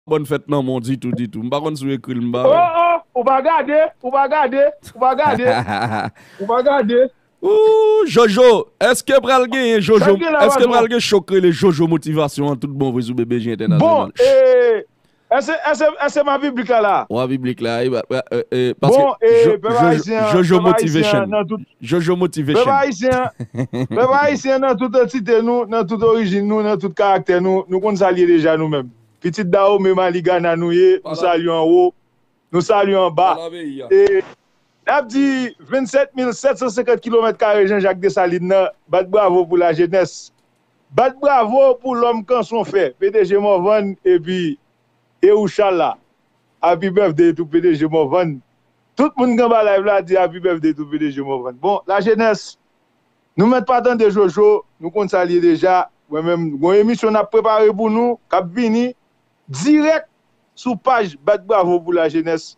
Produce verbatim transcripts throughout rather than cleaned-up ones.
Bòn fèt nan mon ditou, ditou. M pa konn si w ekri l, m pa wè. Oh, oh, ou pa gade, ou pa gade, ou pa gade, ou pa gade. Ooh, Jojo, èske pral genyen Jojo, èske pral gen show k rele Jojo Motivation an tout bon vre sou B B J Entènasyonal? Bon, e, èske, èske, èske ma piblik la la? Wa piblik la, e, e, e, bon, e, pèp ayisyen, Jojo Motivation. Jojo Motivation. Pèp ayisyen, pèp ayisyen nan tout antite nou, nan tout orijin nou, nan tout karaktè nou, nou konn sa l ye deja nou menm. Pitit Dawome Maligana nou ye, nou salye anwo, nou salye anba. E n ap di vennsèt mil sèt san senkant kilomèt kare Jean Jacques Dessalines nan, bat bravo pou lajenès. Bat bravo pou lòm kanson fè, P D G Morvan epi Erouchala. Happy birthday to P D G Morvan. Tout moun k anba live la di happy birthday to P D G Morvan. Bon, lajenès, nou mèt pa tande Jojo, nou konn sa l ye deja. Mwen menm, gon emisyon n ap prepare pou nou, k ap vini dirèk sou paj Bat Bravo pou Lajenès,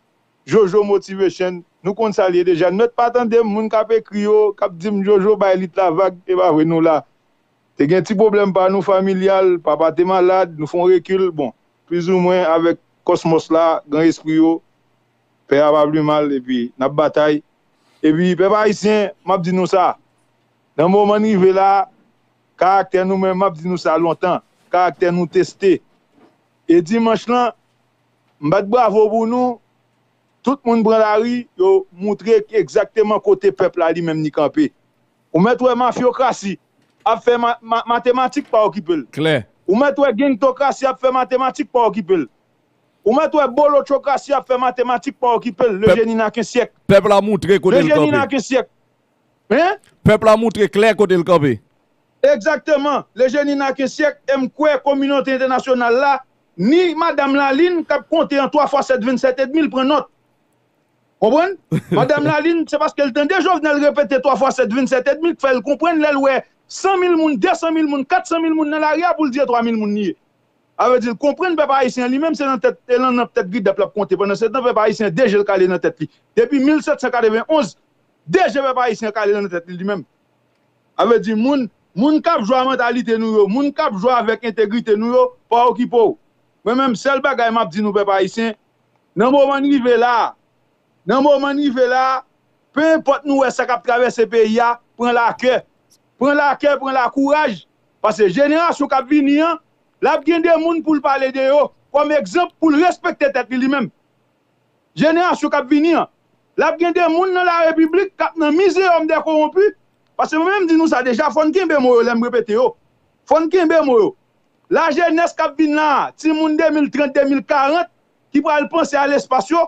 Jojo Motivation. Nou konn sa l ye deja. Nou mèt pa tande m, moun k ap ekri yo, k ap di m Jojo bay lit la vag, e pa vre nou la. Te gen ti pwoblèm pa nou familyal, papa te malad, nou fè yon rekil, bon, plizoumwen avèk kòsmòs la, gran espri yo, pè a pa pli mal, epi n ap batay. Epi, pèp ayisyen, m ap di nou sa, nan moman n rive la, karaktè nou menm, m ap di nou sa lontan, karaktè nou teste. E dimanch lan, m bat bravo pou nou, tout moun pran lari, yo moutre egzakteman kote pèp la li menm li kanpe. Ou mèt wè mafyokrasi ap fè ma, ma, matematik pa okipe l. Klè. Ou mèt wè gengtokrasi ap fè matematik pa okipe l. Ou mèt wè bolotchokrasi ap fè matematik pa okipe l. Le jeni n'a qu'un siècle. Pèp la moutre kote l kanpe. Le jeni n'a qu'un siècle. Hein? Pèp la moutre klè kote l kanpe. Egzakteman. Le jeni n'a qu'un siècle. E m kwè kominote entènasyonal la, ni madanm Lalin k ap konte an twa fwa sèt vennsèt edmi, l pran nòt. Konprann? Madanm Lalin, se paske l tande Jovenel repete twa fwa sèt vennsèt edmi k fè l konprann lè l wè san mil moun, de san mil moun, kat san mil moun nan lari a pou l di e twa mil moun li ye. A vle di l konprann pèp ayisyen an li menm se nan tèt, e nan, nan tèt gridap l ap konte. Pandan se tan, pèp ayisyen de je l kale nan tèt li. Depi mil sèt san katreven onz, de je pèp ayisyen kale nan tèt li li menm. A vle di moun, moun k ap jwe a mantalite nou yo, moun k ap jwe avèk entegrite nou yo, pa okipe w. Mwen menm, sèl bagay m ap di nou pèp ayisyen, nan moman n rive la, nan moman n rive la, pe enpòt nou wè sa k ap travèse peyi a, pran lakè. Pran lakè, pran lakouraj, paske jenerasyon k ap vini an, l ap gen de moun pou l pale de yo kòm egzanp pou l respekte tèt li li menm. Jenerasyon k ap vini an, l ap gen de moun nan larepiblik k ap nan mizeyòm dè kowonpi, paske mwen menm m di nou sa deja, fò n kenbe mo yo lè m repete yo. Fò n kenbe mo yo. Lajenès k ap vin la, timoun de mil trant, de mil karant, ki pral panse a lespas yo,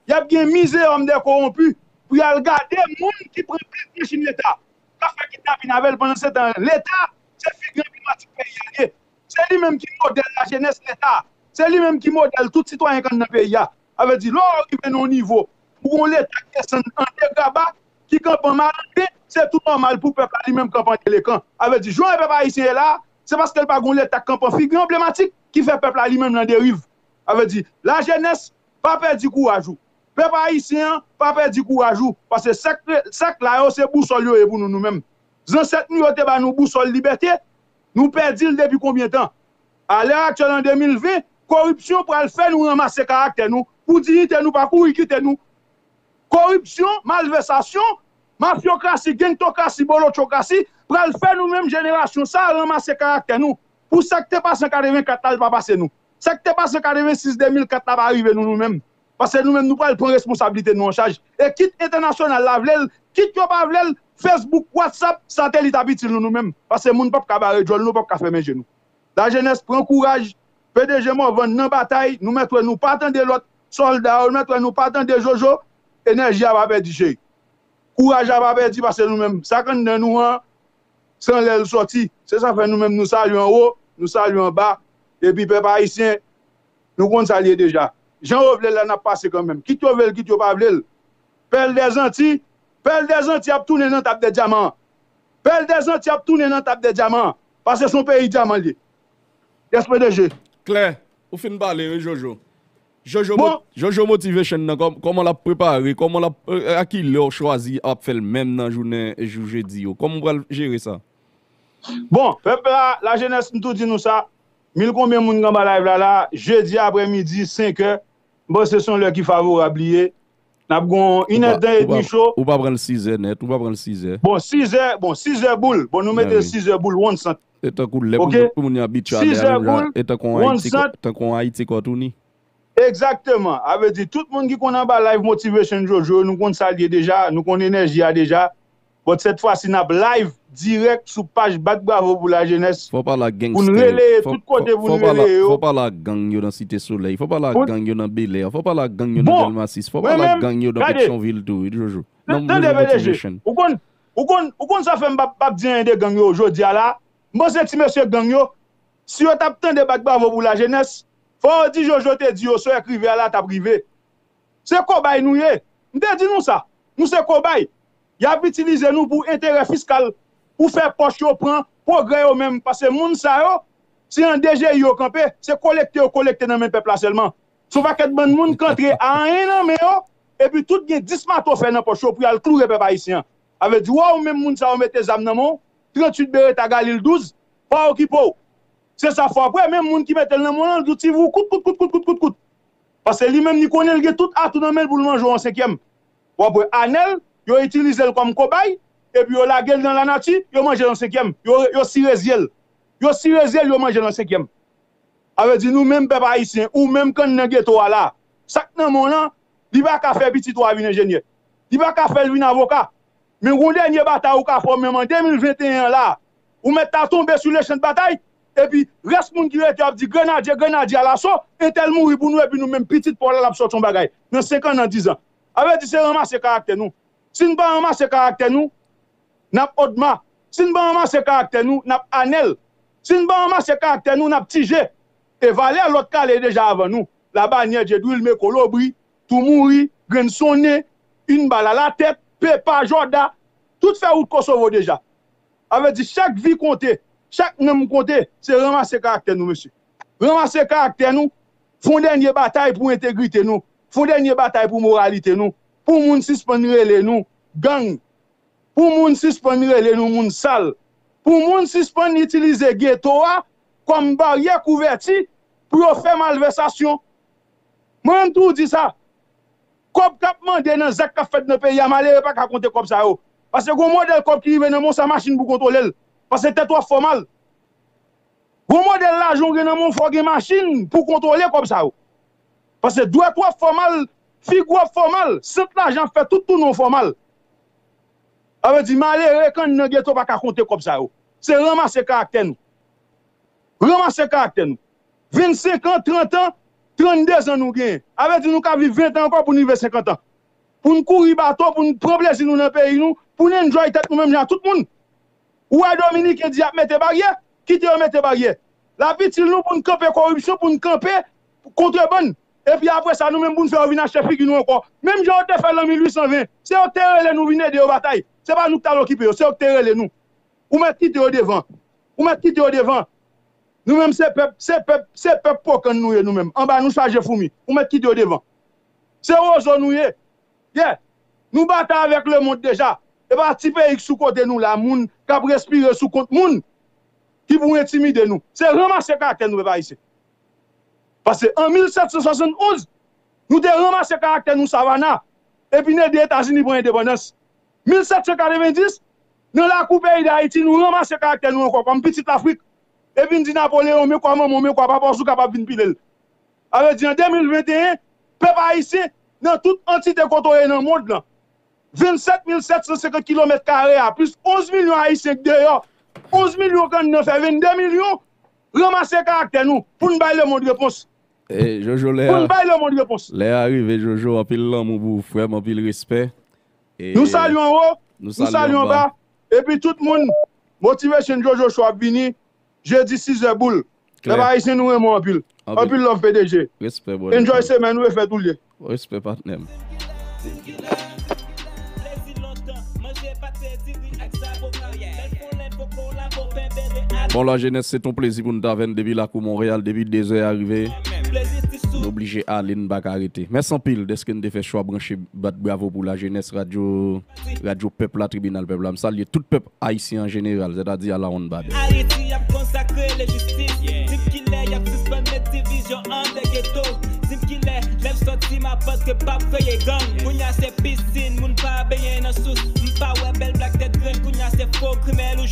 y ap gen mizeyòm dè kowonpi pou y al gade moun ki pran plis machin Leta, k ap fè kidnapin avè l. Pandan se tan, Leta, se figi anblematik peyi a l ye. Se li menm ki modèl lajenès Leta. Se li menm ki modèl tout sitwayen k anndan peyi a. A vle di, lè w rive nan yon nivo, ou gen yon Leta k desann an degraba, ki kanpe an malandren, se tou nòmal pou pèp la li menm kanpe an delekan. A vle di, jan pèp ayisyen ye la, se paske l pa gen yon Leta k kanpe an figi anblematik ki fè pèp la li menm l an deriv. A vle di, lajenès, pa pèdi kouraj ou. Pèp ayisyen an, pa pèdi kouraj ou. Paske sa k, sa k la yo, se bousòl yo ye pou nou, nou menm. Zansèt nou yo te ba nou bousòl libète, nou pèdi l depi konbyen tan? Alè aktyèl an de mil ven, koripsyon pral fè nou ranmase karaktè nou, pou diyite nou pa kouri kite nou. Koripsyon, malvèsasyon, mafyokrasi, gengtokrasi, bolotchokrasi pral fè nou menm jenerasyon sa a ranmase karaktè nou. Pou sa k te pase an katreven kat la, l pa pase nou. Sa k te pase an katreven sis, de mil kat la pa rive nou, nou menm. Paske nou menm nou pral pran responsablite nou an chaj. E kit entènasyonal la vle l, kit yo pa vle l, Facebook, WhatsApp, satelit ap itil nou, nou menm. Paske moun p ap ka bare djòl nou, p ap ka fèmen je nou. Lajenès, pran kouraj. P D G Morvan nan batay, nou mèt wè nou pa tande lòt sòlda yo, nou mèt wè nou pa tande Jojo, enèji a pa pèdi, cheri. Kouraj la pa pèdi, paske nou menm, sa k anndan nou an, se anlè l sòti. Se sa fè nou menm nou salye anwo, nou salye anba. Epi pèp ayisyen, nou konn sa l ye deja. Jan yo vle l la, n ap pase kanmenm. Kit yo vle l, kit yo pa vle l. Pèl dèzanti, pèl dèzanti ap tounen nan tab dè dyaman an. Pèl dèzanti ap tounen nan tab dè dyaman an. Paske se yon peyi dyaman l ye. Yes, P D G. Klè, ou fin pale, wi, Jojo. Jojo, bon. Jojo Motivation nan, kòman l ap prepare, kòman l ap, a ki lè w chwazi ap fè l menm nan jounen jou jedi yo? Kòman w pral jere sa? Bon, pèp la, lajenès, m tou di nou sa. Mil konbyen moun k anba live la la, jedi aprèmidi, senk è, m panse se yon lè ki favorab li ye. N ap gen yon inèdtan edmi cho. Ou pa pran l sizè nèt, ou pa pran l sizè. Bon, sizè, bon, sizè boul. Bon, nou mete sizè boul, one sant. E tankou lè pou moun yo abitye a lè a menm jan, e tankou yon Ayiti kòtouni. Egzakteman. A vle di, tout moun ki konn anba live Motivation Jojo, nou konn sa l ye deja, nou konn enèji a deja. But sèt fwa si n ap live dirèk sou paj Bat Bravo pou Lajenès. Fò pale ak gangsta. Pou n releye tout kote pou n releye yo. Fò pale ak gang yo nan Site Solèy. Fò pale ak gang yo nan Belè. Fò pale ak gang yo nan Dèlmasis. Fò pale ak gang yo nan Petyonvil tou, wi, Jojo. Nan Mouvman Motivation. Ou konn, ou konn, ou konn sa fè m p ap, p ap di anyen de gang yo jodi a la. M panse ti mesye gang yo, si yo t ap tande Bat Bravo pou Lajenès, fò yo di Jojo te di yo, sa w wè k rive a la t ap rive. Se kobay nou ye. M te di nou sa. Nou se kobay. Y ap itilize nou pou enterè fiskal, pou fè pòch yo pran, pwogrè yo menm. Paske moun sa yo, se an D G I yo kanpe, se kolekte yo kolekte nan men pèp la sèlman. Se yon pakèt bann moun k antre a anyen nan men yo, epi tout gen dis mato fè nan pòch yo pou y al kloure pèp ayisyen an. A vle di, wè w menm moun sa yo mete zam nan men w, tranntuit Beretta Galil douz, pa okipe w. Se sa fò apre, menm moun ki mete l nan men w lan, l di w ti vou kout, kout, kout, kout, kout, kout, kout. Paske li menm li konnen l gen tout atou nan men l pou l manje w an senkyèm. W ap wè Anèl, yo itilize l kòm kobay, epi yo lage l nan lanati, yo manje l an senkyèm. Yo, yo sire zye l. Yo sire zye l, yo manje l an senkyèm. A vle di nou menm pèp ayisyen, ou menm k anndan geto a la, sa k nan men w lan, li pa ka fè pitit ou a vin enjenyè. Li pa ka fè l vin avoka. Men yon dènye batay ou ka fè w menm an de mil venteyen an la, ou mèt ta tonbe sou le chan de batay, epi rès moun ki rete yo ap di grenadye, grenadye alaso, entèl mouri pou nou, epi nou menm pitit pa w la l ap sòti yon bagay. Nan senk an, nan diz an. A vle di se ranmase karaktè nou. Si n pa ranmase karaktè nou, n ap Odma. Si n pa ranmase karaktè nou, n ap Anèl. Si n pa ranmase karaktè nou, n ap Ti Je. E valè lòt k ale deja avan nou. Labanyè, Djedwil, Meko, Lobri, Toumouri, Grenn Sonnen, Une Balle à la Tête, Pepa, Jòda, tout fè wout Kosovo deja. A vle di chak vi konte, chak nanm konte, se ranmase karaktè nou, mesye. Ranmase karaktè nou, fè yon dènye batay pou entegrite nou, fè yon dènye batay pou moralite nou, pou moun sispann rele nou gang, pou moun sispann rele nou moun sal, pou moun sispann itilize geto a kòm baryè kouvèti pou yo fè malvèsasyon. Mwen menm tou di sa. Kòb k ap mande nan zak k ap fèt nan peyi a, malere pa ka konte kòb sa yo. Paske gon modèl kòb ki rive nan men w, sa machin pou kontwole l. Paske tèt w ap fè w mal. Gon modèl lajan w gen nan men w, fò w gen machin pou kontwole kòb sa yo. Paske dwèt w ap fè w mal, figi w ap fè w mal, sant lajan ap fè tout tounen w fè w mal. Sa vle di malere k anndan geto pa ka konte kòb sa yo. Se ranmase karaktè nou. Ranmase karaktè nou. Vennsenk an, trant an, trannde zan nou genyen. A vle di nou ka viv ven tan ankò pou n rive senkant an. Pou n kouri bato, pou n pran plezi nou nan peyi nou, pou n enjoy tèt nou menm jan ak tout moun. Ou wè Dominiken di y ap mete baryè, kite yo mete baryè. L ap itil nou pou n kanpe koripsyon, pou n kanpe kontrebann. Epi apre sa, nou menm pou n fè yo vin achte figi nou ankò. Menm jan yo te fè l an mil uit san ven, se yo k te rele nou vin ede yo batay. Se pa nou k t al okipe yo, se yo k te rele nou. Ou mèt kite yo devan. Ou mèt kite yo devan. Nou menm se pèp, se pèp, se pèp po kann nou ye nou menm. Anba nou chaje foumi. Ou mèt kite yo devan. Se wozo nou ye. Yeah. Nou batay avèk lemonn deja. E pa ti peyi k sou kote nou la, moun k ap respire sou kont moun ki pou entimide nou. Se ranmase karaktè nou, pèp ayisyen. Paske an mil sèt san swasann onz, nou te ranmase karaktè nou Savannah, epi n ede Etazini pran endepandans. Mil sèt san katrevenndis, nan lakou peyi Dayiti, nou ranmase karaktè nou ankò kòm pitit Lafrik. Epi n di Napoleyon, men kwa manman w, men kwa papa w, si w kapab vin pile l. Sa vle di, an de mil venteyen, pèp ayisyen, nan tout antite kote w ye nan mond lan, vennsèt mil sèt san senkant kilomèt kare a, plis onz milyon ayisyen k deyò, onz milyon k anndan fè vennde milyon, ranmase karaktè nou pou n bay lemonn repons. E, Jojo, lè a, pou n bay lemonn repons. Lè a rive, Jojo, anpil lanmou pou ou, frè m, anpil respè. E, nou salye w anwo, nou salye w anba. Epi tout moun, Motivation Jojo Show ap vini, jedi sizè boul. Pèp ayisyen, nou renmen w anpil. Anpil love, P D G. Respè, brother. Enjoy semèn ou e fèt ou l ye. Respè, patnè m. Bon, Lajenès, se t on plezi pou n t avè n depi lakou Monreyal, depi dezè a rive. Nou oblije ale, n pa ka rete. Mèsi anpil dèske n te fè chwa branche Bat Bravo pou Lajenès, radyo, radyo pèp la, tribinal pèp la. M salye tout pèp ayisyen an jeneral, sètadi a la one bad. Ayiti ap konsakre lejistis. Tit kilè y Yo an de geto, di m kilè, lè m sòti m apòt ke p ap kreye gang. Kounya se pisin, moun pa benyen nan sous. M pa wè bèl blak tèt grenn, kounya se fo krimèl ou